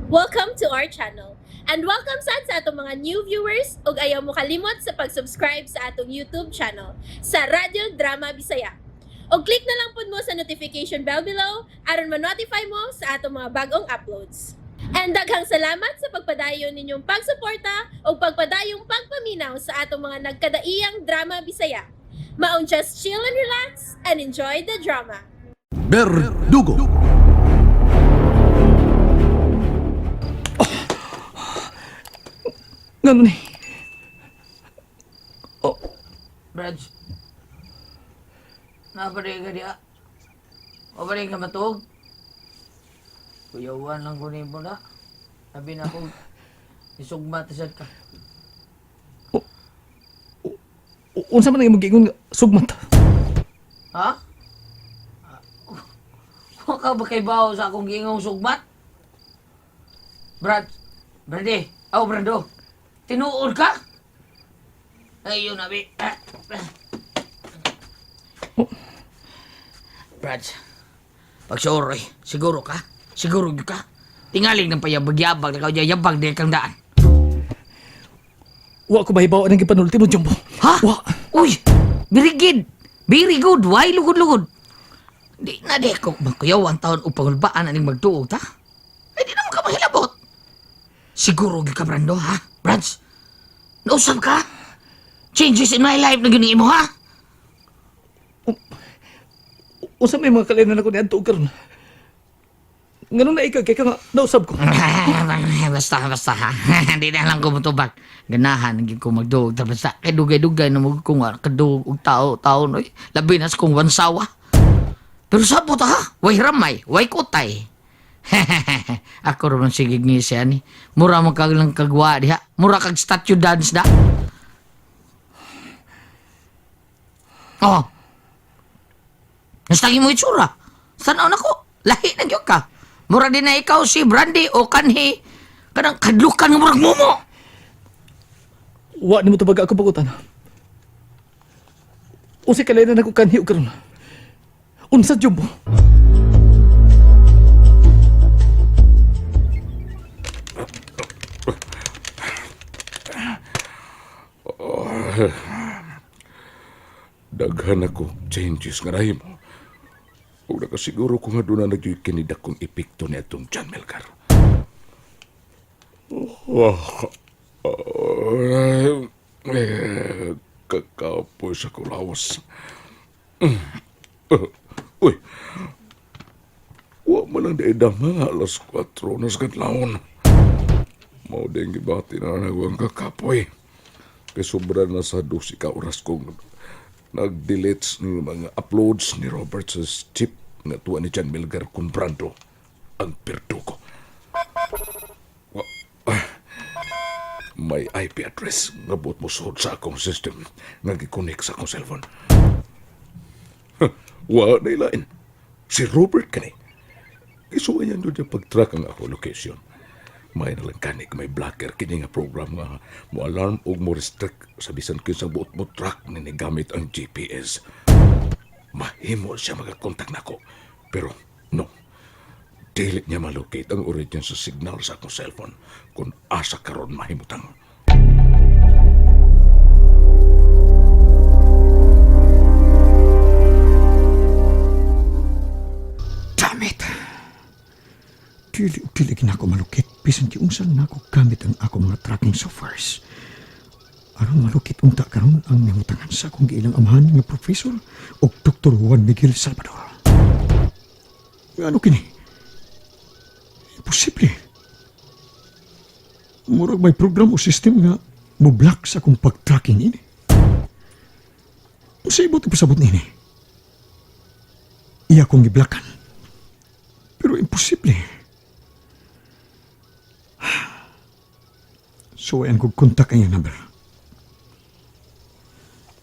Welcome to our channel. And welcome sad sa atong mga new viewers ug ayaw mo kalimot sa pag-subscribe sa atong YouTube channel sa Radyo Drama Bisaya. Og click na lang pud mo sa notification bell below aron ma-notify mo sa atong mga bagong uploads. And daghang salamat sa pagpadayon ninyong pagsuporta ug pagpadayong pagpaminaw sa atong mga nagkadaiyang drama Bisaya. Maong just chill and relax and enjoy the drama. Berdugo. Ngano ni? Brad. Napari ka diya. O ba ka matuog? Kuyawan lang ko nimo na. Sabi na ko, isugma ta sad ka. Unsa man ang imong giingon nga sugmat? Ha? Wa ka ba kay bawo sa akong giingong sugmat? Brad, Brady, aw Brando, tinuod ka? Ayun, abi. Ah, ah. Brad, pag sure, siguro ka? Siguro gyud ka? Tingaling ng payabag-yabag na yabag di kang daan. Wa ko mahibaw anang gipanulti mo, Jumbo. Ha? Wa. Uy! Very good! Very good! Why lugod-lugod? Di na di ko magkuyaw ang taon upang ulbaan aning magduog ta. Ay di naman ka mahilabot. Siguro gyud ka, Brando, ha? Brads, nausap ka? Changes in my life na gyud imo, ha? Unsa may mga kalinan ako niadto karon? Ngano na ikaw kay ka nga nausab ko? Basta, basta, ha? Hindi na lang ko mutubag. Ganahan, gyud ko magduog. Ta basta, kay dugay-dugay na mo ko nga, kaduog og tao, tao, no? Labi na sa kong wansawa. Pero sabot, ha? Way ramay, way kutay. Ako rin sige ngisi, ani. Mura mo kag lang kagwa diha. Mura kag statue dance da. Oh. Nastagi mo itsura. Tanaw na ko. Lahi na gyud ka. Mura din na ikaw si Brandy o kanhi. Kanang kadlukan nga murag momo. Wa nimo tubag ako pagutan. Unsa kalinan ako kanhi og karon? Unsa, Jumbo? Daghan ako changes nga nahimo. Ug nakasiguro ko nga doon na nagyoy kinidakong epekto ni atong John Melgar. Oh, oh, eh, kakapoy sa kulawas. Uy, wa man lang di mga alas 4 na sa kadlawon. Mao din gibati na nagwang kakapoy. Kay sobra na sa 12 ka oras kong nag-delete ng mga uploads ni Robert sa chip nga tuwa ni John Milgar kung Brando ang perdugo. May IP address nga buot mo suod sa akong system nga gikonek sa akong cellphone. Huh, wa na ilain. Si Robert kani. Isuwa niya doon niya pag-track ang ako location. May nalang kanig may blocker kini nga program nga mo alarm og mo restrict sa bisan kinsang buot mo track ni gamit ang GPS. Mahimo siya magakontak nako. Pero no. Dili niya malocate ang origin sa signal sa akong cellphone kung asa karon mahimutang. Damn it! Dili ug dili gina ako malukit bisan giunsa na ako gamit ang ako mga tracking softwares. Aron malukit unta karon ang namutangan sa akong giilang amahan nga professor og Dr. Juan Miguel Salvador. Ano kini? Imposible. Murag may program o system nga mo-block sa akong pag-tracking ini. Unsa ibot ipasabot niini? Iya kong giblakan. Pero imposible. So, ayan ko kontak ang iyang number.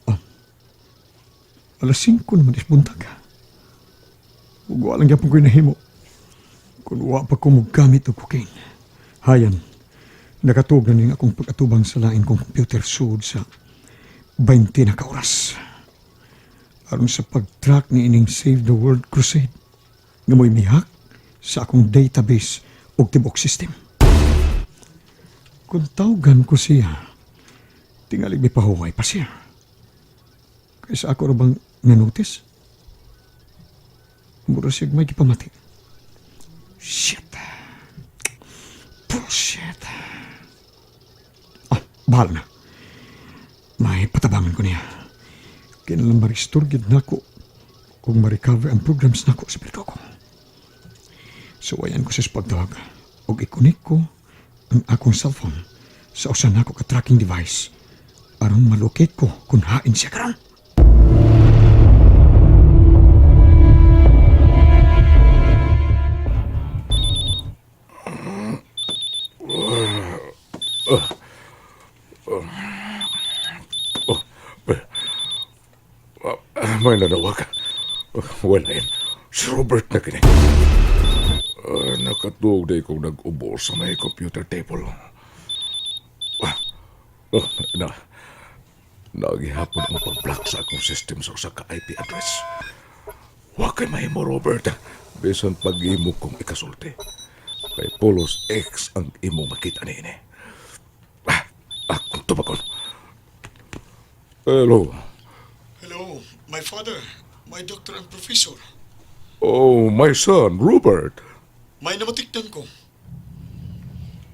Ah, alas 5 naman is buntag. Ug walang gyapon ko'y nahimo. Kung wa pa ko mogamit og cocaine. Hayan, nakatug na ning akong pag-atubang sa lain kong computer sud sa 20 na ka oras. Aron sa pag-track ni ining Save the World Crusade nga mo'y mihak sa akong database ug tibok system. Kung tawgan ko siya, tingalig may pahuway pa siya. Kaysa ako ra bang nanotice? Mura siya may gipamati. Shit. Bullshit. Ah, bahala na. May patabangan ko niya. Kinalang ma-restore gid nako kung ma-recover ang programs nako sa ko. Suwayan ko sa pagtawag og i-connect ko ang akong cellphone sa usa nako ka tracking device aron malocate ko kung hain siya karon. May nanawag. Wala yun. Si Robert na kini. Nakatuog day kong nag-ubo sa may computer table. Oh, na. Nagihapon ang pag-block sa akong system sa usa ka IP address. Wa kay mahimo, Robert. Bisan pag-imo kong ikasulti. Kay Polos X ang imong makita niini. Kung tubakon. Hello. Hello, my father, my doctor and professor. Oh, my son, Robert. May namatikdan ko.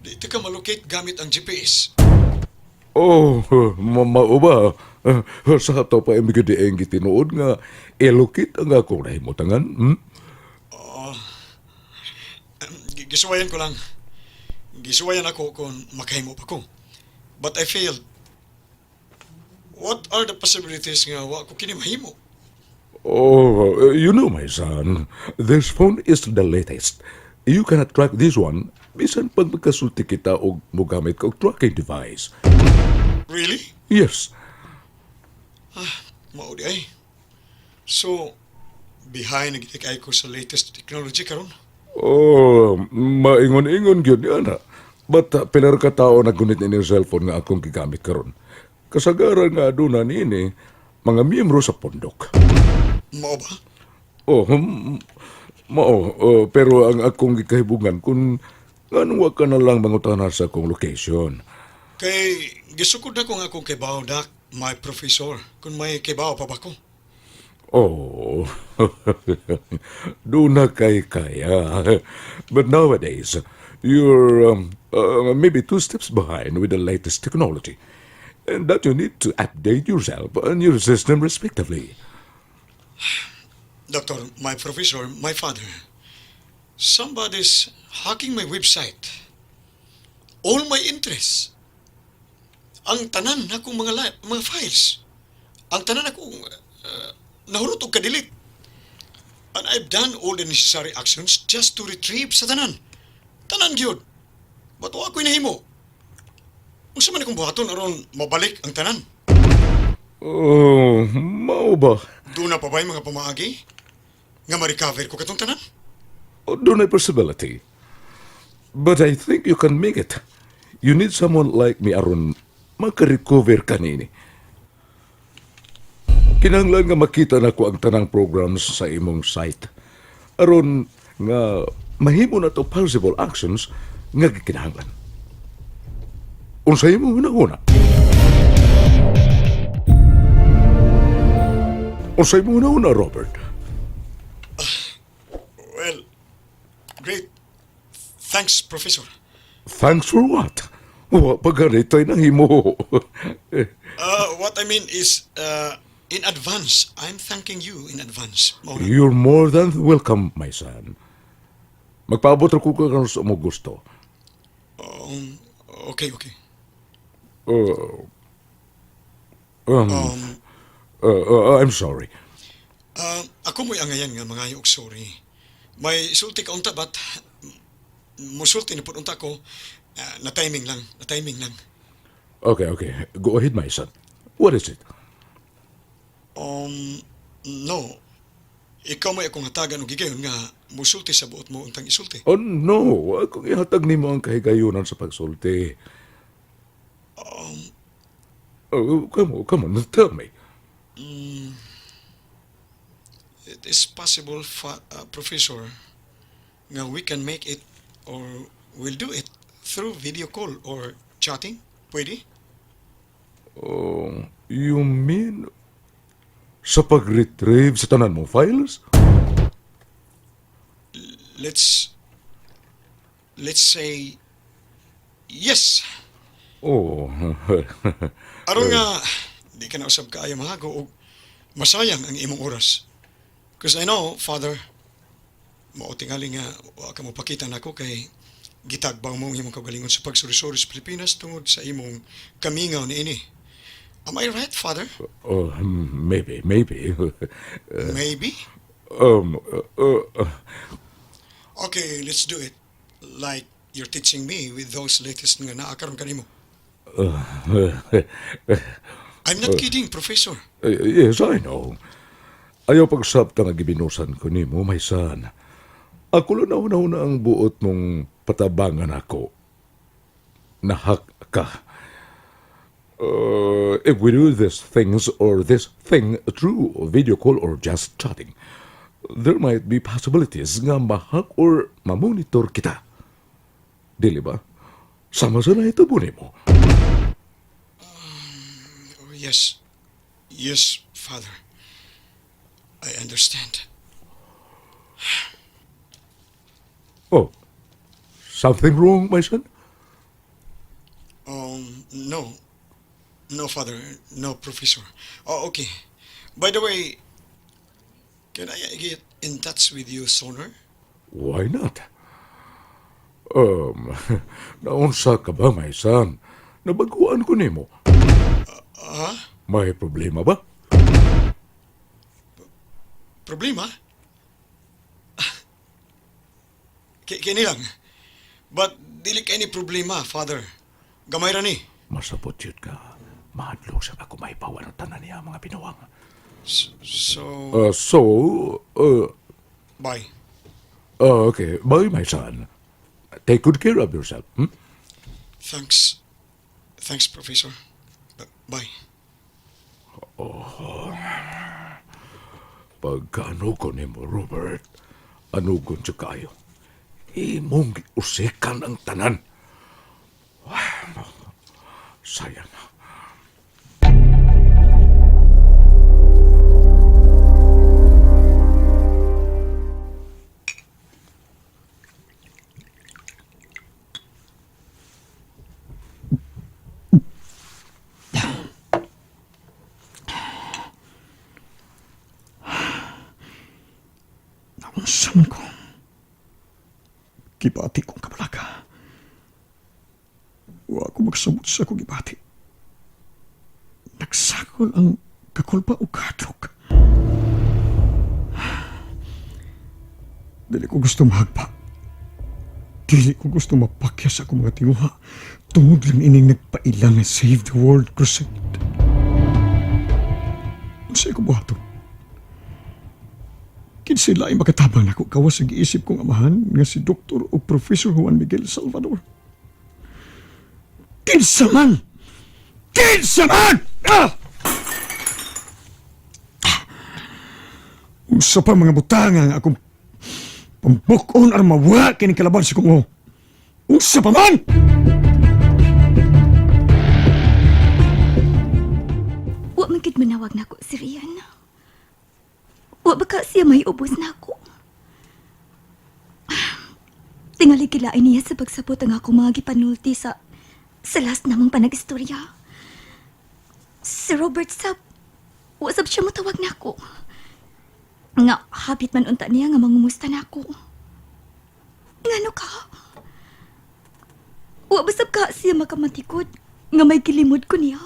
Di ka malocate gamit ang GPS. Oh, mao ba? Sa ato pa imig dieng gitinuod nga elokit ang akong nahimutangan. Gisuwayan ko lang. Gisuwayan ako kung makahimo pa ko. But I failed. What are the possibilities nga wa ko kini mahimo? Oh, you know, my son, this phone is the latest. You cannot track this one bisan pag magkasulti kita og mogamit ka og tracking device. Really? Yes. Mao di ay. So, behind na gid kay ko sa latest technology karon. Oh, maingon-ingon gyud ni ana. But pila ra ka tawo naggunit ini cellphone nga akong gigamit karon. Kasagaran nga aduna niini mga miyembro sa pundok. Mao ba? Oh, mao, oh, pero ang akong gikahibungan kung nganong wa ka na lang mangutana sa akong location. Kay gisukod na ko nga akong kibaw dak, my professor. Kung may kibaw pa ba ko? Oh, doon na kay kaya. But nowadays, you're maybe two steps behind with the latest technology. And that you need to update yourself and your system respectively. Doctor, my professor, my father. Somebody's hacking my website. All my interests. Ang tanan akong mga mga files. Ang tanan akong nahurot og kadelete. And I've done all the necessary actions just to retrieve sa tanan. Tanan gyud. But wa ko'y nahimo. Unsa man akong buhaton aron mabalik ang tanan? Oh, mao ba? Doon na pa ba'y mga pamaagi? Nga ma-recover ko katong tanan? Oh, doon ay possibility. But I think you can make it. You need someone like me aron makarecover kanini. Kinahanglan nga makita nako ang tanang programs sa imong site. Aron nga mahimo na to possible actions nga gikinahanglan. Unsa imong hunahuna? Unsa imong hunahuna, Robert? Well, great. Thanks, Professor. Thanks for what? Wa pa ganito'y nahimo. What I mean is, in advance. I'm thanking you in advance. Mao na. You're more than welcome, my son. Magpaabot ra ko karon sa mo gusto. Okay. I'm sorry. Ako mo'y angayan nga mangayo og sorry. May sulti ka unta but musulti na pud unta ko. Na timing lang, na timing lang. Okay. Go ahead, my son. What is it? No. Ikaw mo'y akong hatagan og higayon nga musulti sa buot mo untang isulti. Oh, no. Akong ihatag nimo ang kahigayunan sa pagsulti. Oh, come on, come on, tell me. It is possible, Professor, nga we can make it or we'll do it through video call or Chatting? Pwede? Oh, you mean sa pag-retrieve sa tanan mong files? Let's say yes. Oh, Aron nga di ka na usab kaayo mahago og masayang ang imong oras. Because I know, Father, mao tingali nga wa ka mopakita nako kay gitagbaw mo ang imong kaugalingon sa pagsurisuri sa Pilipinas tungod sa imong kamingaw niini. Am I right, Father? Oh, maybe, maybe. Maybe. Okay, let's do it. Like you're teaching me with those latest nga naa karon kanimo. I'm not kidding, Professor. Yes, I know. Ayaw pagsabta nga gibinusan ko nimo, my son. Ako lang na ang buot mong patabangan ako. Nahak ka. If we do these things or this thing through video call or just chatting, there might be possibilities nga mahak or mamonitor kita. Dili ba? Sama sa nahitabo nimo. Oh, yes. Yes, Father. I understand. Oh, something wrong, my son? No. No, Father. No, Professor. Oh, okay. By the way, can I get in touch with you sooner? Why not? Naunsa ka ba, my son? Nabaguan ko nimo. Ah? May problema ba? Problema? Kini lang. But dili kay ni problema, Father. Gamay ra ni. Masabot yun ka. Mahadlok siya ako maipawan ang tanan niya mga binuang. So, So, bye. Okay. Bye, my son. Take good care of yourself. Hmm? Thanks. Thanks, Professor. Bye. Pagkaano ko nimo, Robert, anugon siya kayo. Imong giusikan ang tanan. Ah, sayang. Naunsa man ko. Gibati kong kabalaka. Wa ko magsabot sa akong gibati. Nagsakol ang kakulpa o kadlok. Dili ko gusto mahagpa. Dili ko gusto mapakya sa akong mga tinguha. Tungod lang ining nagpaila nga Save the World Crusade. Unsay ko buhaton? Kinsay laing makatabang nako gawas sa giisip kong amahan nga si Doktor o Professor Juan Miguel Salvador. Kinsa man! Kinsa man! Ah! Unsa pa mga butanga nga akong pambukon aron mawala kining kalaban sa kong ulo. Unsa pa man! Wa man gid manawag nako si Rian. Wa ba ka siya may ubos nako? Tingali gilain niya sa pagsabot ang akong mga gipanulti sa last namong panagistorya. Si Robert sab, wa sab siya motawag nako. Nga habit man unta niya nga mangumusta nako. Ngano ka? Wa ba sab ka siya makamatikod nga may gilimod ko niya?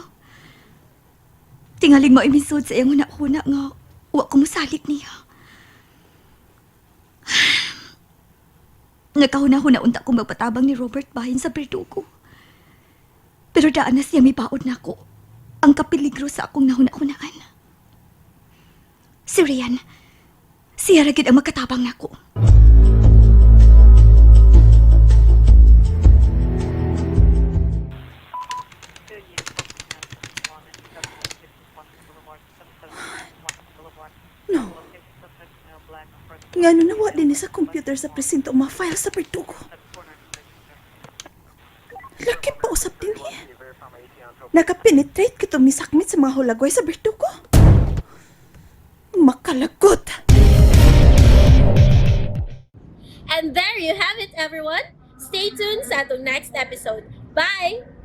Tingaling maimisod sa iyang huna-huna nga wa ko mosalik niya. Nagkahuna-huna unta kong magpatabang ni Robert bahin sa berdugo. Pero daan na siya mibaod nako ang kapiligro sa akong nahuna-hunaan. Si Rian, siya ra gid ang makatabang nako. No. Ngano nawa din ni sa computer sa presinto ang mga file sa Pertugo. Laki pa usap din niya. Nakapenetrate ka misakmit sa mga hulagway sa bertuko. Makalagot! And there you have it, everyone. Stay tuned sa atong next episode. Bye!